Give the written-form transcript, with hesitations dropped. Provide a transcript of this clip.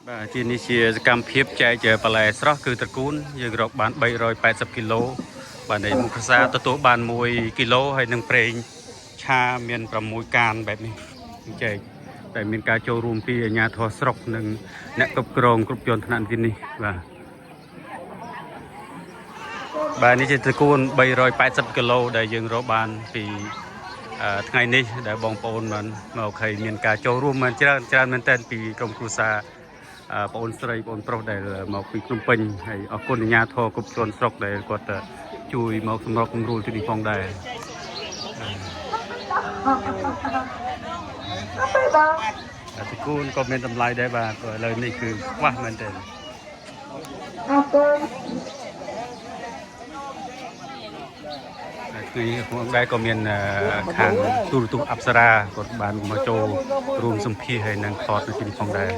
បាទជានេះជាសកម្មភាពចែកបន្លែស្រស់គឺត្រកួនយើងរកបាន380គីឡូបាទនៃមុខភាសាទទួលបាន1គីឡូហើយនឹងប្រេងឆាមាន6កានបែបនេះចែកតែមានការចូលរួមពីអាជ្ញាធរស្រុកនិងអ្នកគ្រប់គ្រងគ្រប់ជាន់ថ្នាក់ទីនេះបាទបាទនេះជាត្រកួន380គីឡូដែលយើងរកបានពីថ្ងៃនេះដែលបងប្អូនបានមកឃើញមានការចូលរួមបានច្រើនច្រើនមែនទែនពីក្រុមគ្រួសារ បងអូនស្រីបងអូនប្រុសដែលមកពីភ្នំពេញហើយអរគុណអាជ្ញាធរគ្រប់ជាន់ស្រុកដែលគាត់ជួយមកសម្របសម្រួលទីនេះផងដែរបាទទីគូនក៏មានតម្លៃដែរបាទព្រោះឥឡូវនេះគឺខ្វះមែនទែន អរគុណ ហើយថ្ងៃនេះខ្ញុំដែរក៏មានខាងទូរទស្សន៍អប្សរាគាត់បានមកចូលរួមសម្ភាសហើយនឹងថតនៅទីនេះផងដែរ